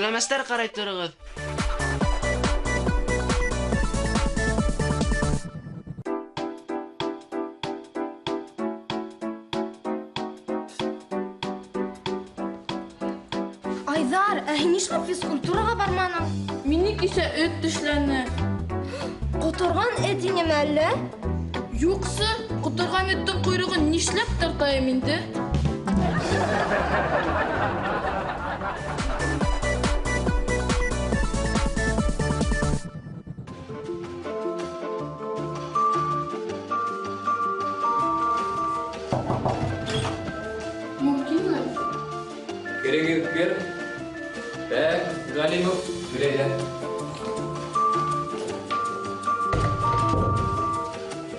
Түләмәҫтәр, ҡарай тороғоҙ. Айҙар, ә һин нишләп физкультураға барманың? Мине кисә эт тешләне. Ҡоторған эт инеме әллә? Юҡсы, ҡоторған эттең ҡойроғон нишләп тартайым инде? Мөмкинме? Керегеҙ кер. Так, Галимов, Гөләйҙә.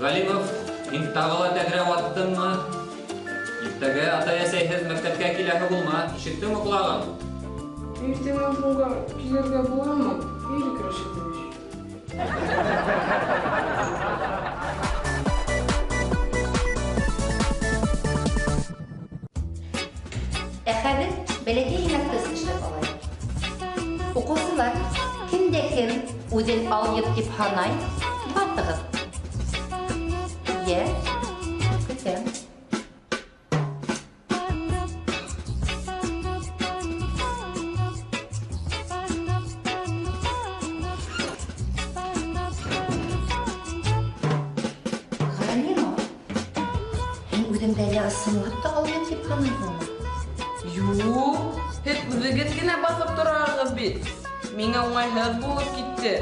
Галимов, һин тағы ла тәҙрә ваттыңмы? Иртәгә атай-әсәйһеҙ мәктәпкә киләһе булма, ишеттеңме ҡолағың? Иртәгә уҡыуға килергә буламы, Ирек Рәшитович? Ә хәҙер бәләкәй генә тест эшләп алайыҡ. Уҡыусылар, кем дә кем үҙен алйып тип һанай, баҫығыҙ. Йә, көтәм. Галимов, һин үҙеңде әллә ысынлап та алйып тип һанайһыңмы? Юҡ, һеҙ үҙегеҙ генә баҫып тораһығыҙ бит. Миңә уңайһыҙ булып китте.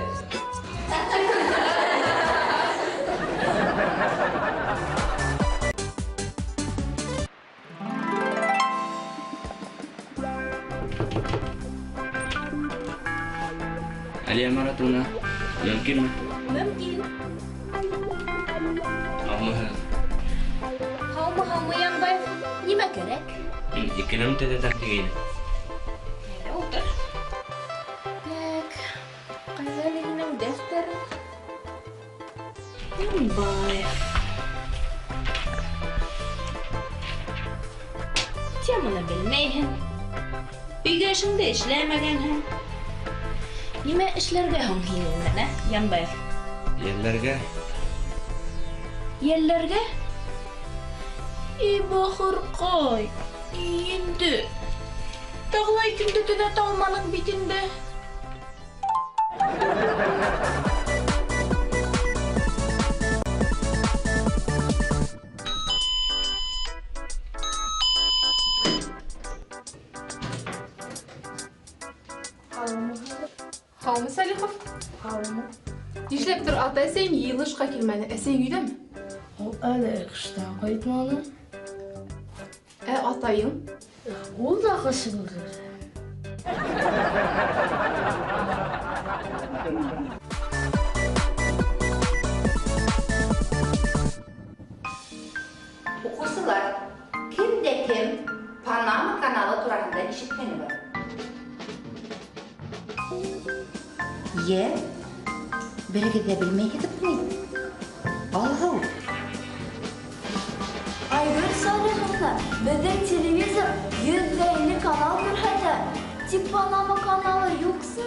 Әлиә Маратовна, мөмкинме? Мөмкин. Һаумыһығыҙ? Һаумы, һаумы, Янбаев. Нимә кәрәк? Мин икене төҙәтәм тигәйнем. Әйҙә, ултыр. Так, ҡайҙа әле һинең дәфтәрең? Янбаев. Теманы белмәйһең. Өйгә эшеңде эшләмәгәнһең. Нимә эшләргә һуң һинең менән, ә, Янбаев? Йәлләргә. Йәлләргә? И бахырҡай, инде. Тағы ла икеңде төҙәтә алманың бит инде. Һаумы, Сәлихов? Һаумы. Нишләптер ата-әсәйем йыйылышҡа килмәне. Әсәйең өйҙәме? Ул әле эштән ҡайтманы. Ә атайың? Ул да ҡышынды. Уҡыусылар, кем дә кем Панама каналы тураһында ишеткәне бар? Йә, берегеҙ ҙә белмәйһегеҙме ни? Алһыу. Айгөл Салиховна, беҙҙең телевизор 150 канал күрһәтә. Тик Панама каналы юҡсы.